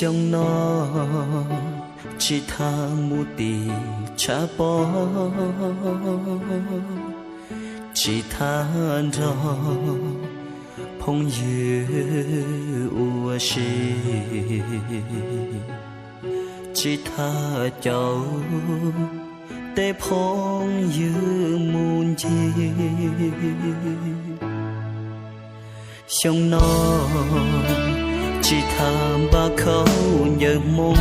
Xyoo no tsis tham mus tim tshav pob, tsis tham nrog phooj ywg ua si, tsis tham caum tej phooj ywg mus ncig. Xyoo no tsis tham npaj khaub ncaws Hmoob,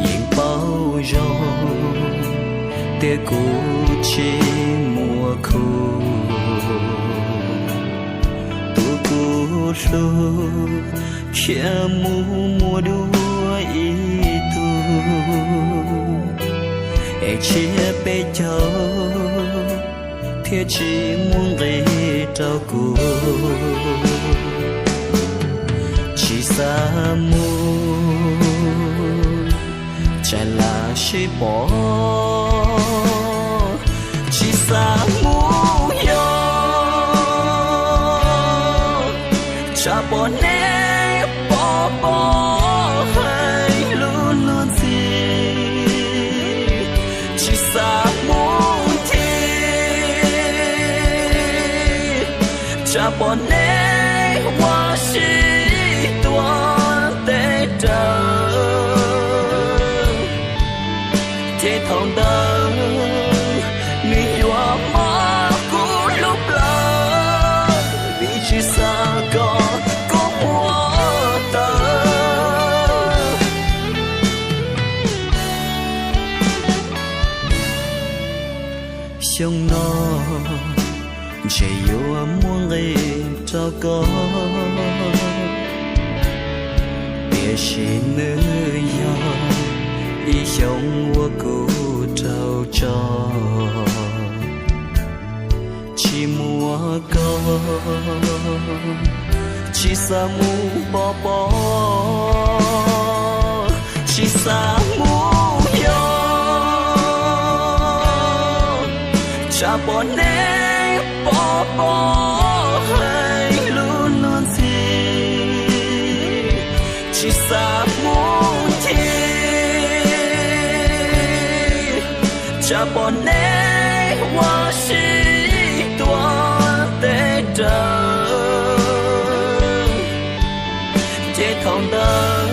yeej paub zoo tias kuv tsis muaj khub. Tus kuv hlub khiav mus muaj dua ib tug, es tshiab peb caug thiaj tsis muaj nqis rau kuv. Tsis xav mus, tsam lam sib pom, tsis xav mus yos, tsam pom neb pom pom hais lus luag ntxhi. Tsis xav mus ncig, tsam pom neb ua si tuaj teb raws. Ces thaum ntawd nws yuav mob kuv lub plawv, vim tsis xav kom koj ua tawv. Xyoo no ntshe yuav muaj nqis rau koj, tiam sis nws yog ib xyoo uas kuv raug tso. Tsis muaj koj, tsis xav mus pov pob, tsis xav mus yos, tsam pom neb pom pom hais lus luag ntxhi. Tsis xav mus ncig, tsam pom neb ua si tuaj teb raws. Ces thaum ntawd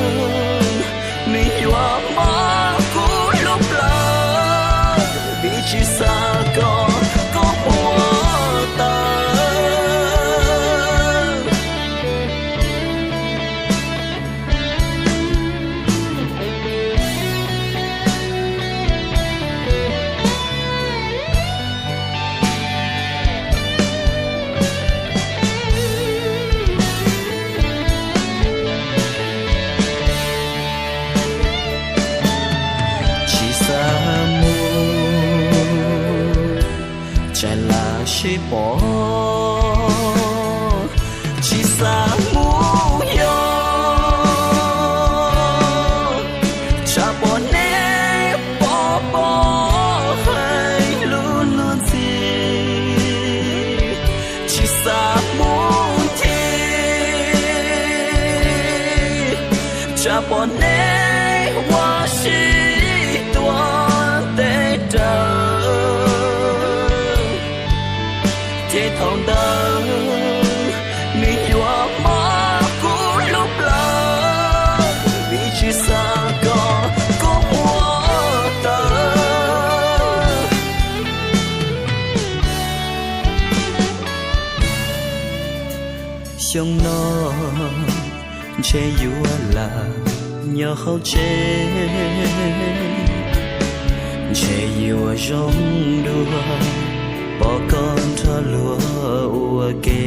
nws yuav mob kuv lub plawv, vim tsis xav kom koj ua tawv. Tsis xav mus, tsam lam sib pom, tsis xav mus yos, tsam pom neb pom pom hais lus luag ntxhi. Tsis xav mus ncig, tsam pom neb ua si tuaj teb raws. Ces thaum ntawd nws yuav mob kuv lub plawv, vim tsis xav kom koj ua tawv. Xyoo no ntshe yuav lam nyob hauv tsev, ntshe yuav zoo dua pom koj nrog luag ua ke,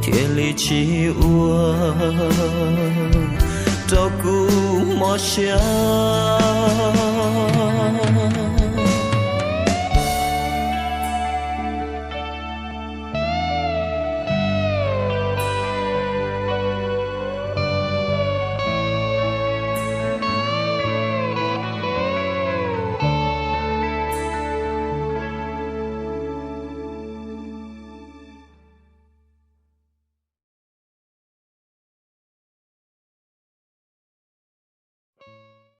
thiaj li tsis ua rau kuv mob siab.